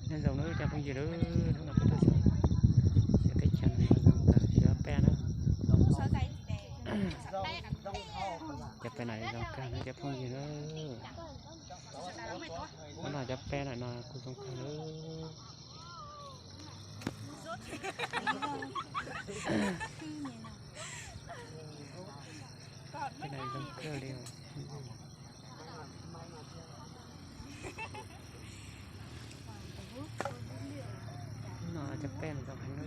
Nyob zoo nawb cov phooj ywg, hnub no peb tuaj xyuas teb chaws no zoo kawg, xyuas peb na. Cov peb no zoo kawg nawb cov phooj ywg nawb. Hnub no cov peb no kuj zoo kawg nawb. Peb no zoo kawg li. No cov peb no zoo heev.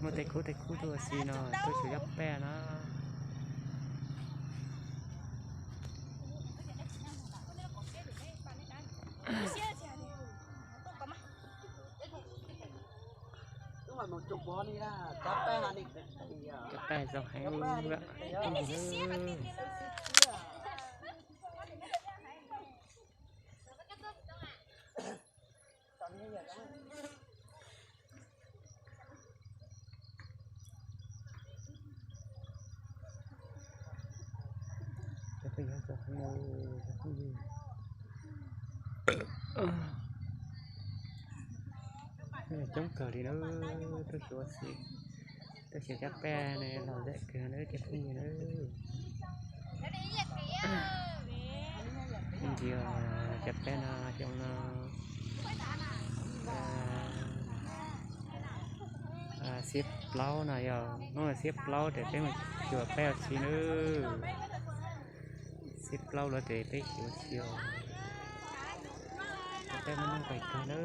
Muaj tej khub tej khub tuaj ua si no tuaj xyuas cov peb no. Cov peb zoo heev. Cov peb zoo heev. Coob kawg li na, tuaj xyuas ua si, tuaj xyuas cov peb no los zam kawg na cov phooj ywg na. Ntsia cov peb no xyoo no xiab plaub no yog hnub xiab plaub ces peb mus xyuas peb ua si nawb. Xiab plaub lawm ces peb xyuas ua si os. Cov peb muaj nuj nqis kawg nawb.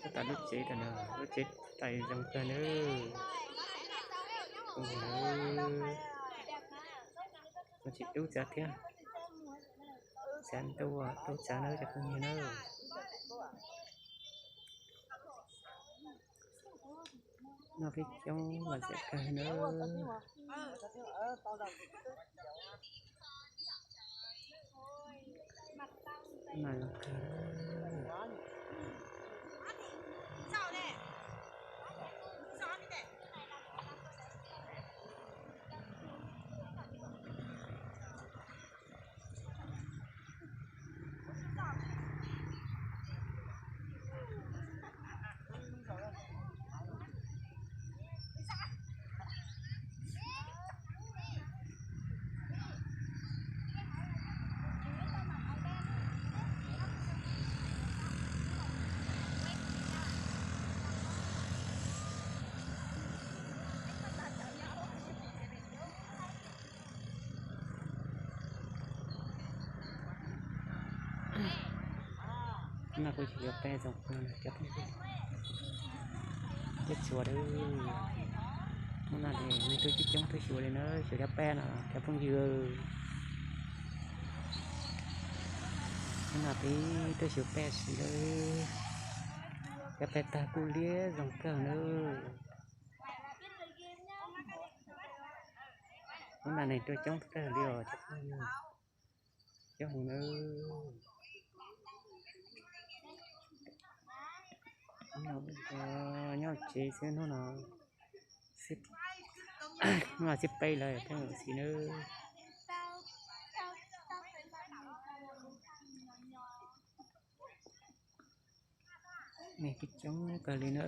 Tab tom lub tsev tam no, lub tsev tais zoo kawg nawb. Mus tsis dub txav thiab, txav ntuj dub txav nawb cov phooj ywg nawb. Noj peb coob los zam kawg nawb. No kuj xyuas peb zoo kawg cov phooj ywg. Teb txhua lawm, hnub no ces neeg tuaj coob coob tuaj xyuas li na, xyuas cov peb no cov phooj ywg. Hnub no peb tuaj xyuas peb ua si lawm, cov peb tag kuj liab zoo kawg nawb. Hnub no neeg tuaj coob kawg li os cov phooj ywg, coob heev nawb. Nyob tsev xwb hnub no, hnub no xiab peb lawm peb mus ua si nawb. Neeg coob coob kawg li na.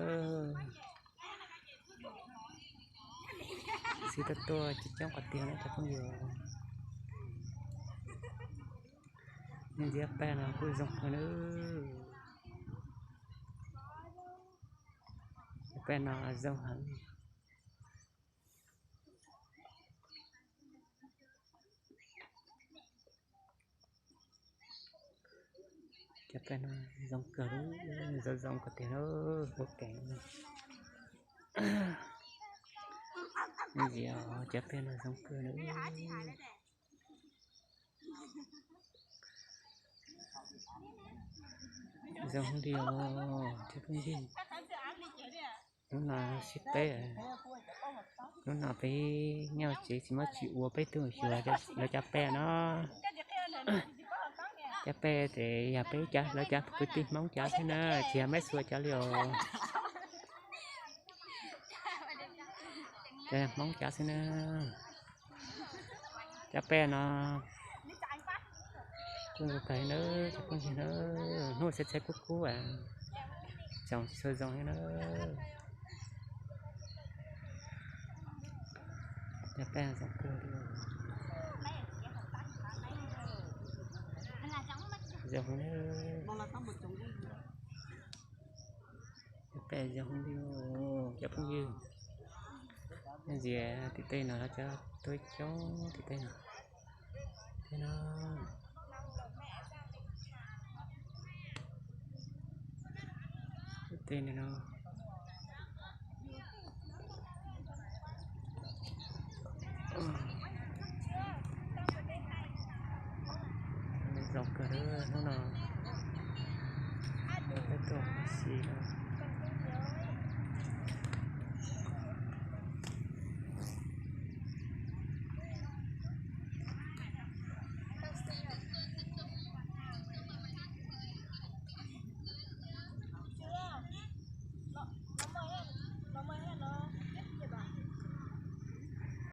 Xib tuaj tuaj coob coob qhov tiag na cov phooj ywg. Nej ntsia peb no kuj zoo kawg na. Peb no zoo heev. Cov peb no zoo kawg, zoo zoo kawg tiag na, ua kev. Ntsia cov peb no zoo kawg na. Zoo li os cov phooj ywg. Hnub no xiab peb, hnub no peb nyob tsev tsis muaj tsis ua peb tuaj xyuas lawv cov peb no. Cov peb ces yog peb lawv cov kwv tij Hmoob cov xwb na, tsis yog Meb Xua cov li os. Cov Hmoob cov xwb na. Cov peb no Kuj zoo kawg li na, cov phooj ywg na, hnub txhia txhia kub kub, tsoom tsis tshua zoo li na. Cov paj zoo kawg li. Zoo, cov paj zoo li, cov phooj ywg. Ntxias tim tej no lawv cov tuaj coob tim tej no thiab no. Tim tej no zoo kawg hnub no. Peb tuaj ua si no.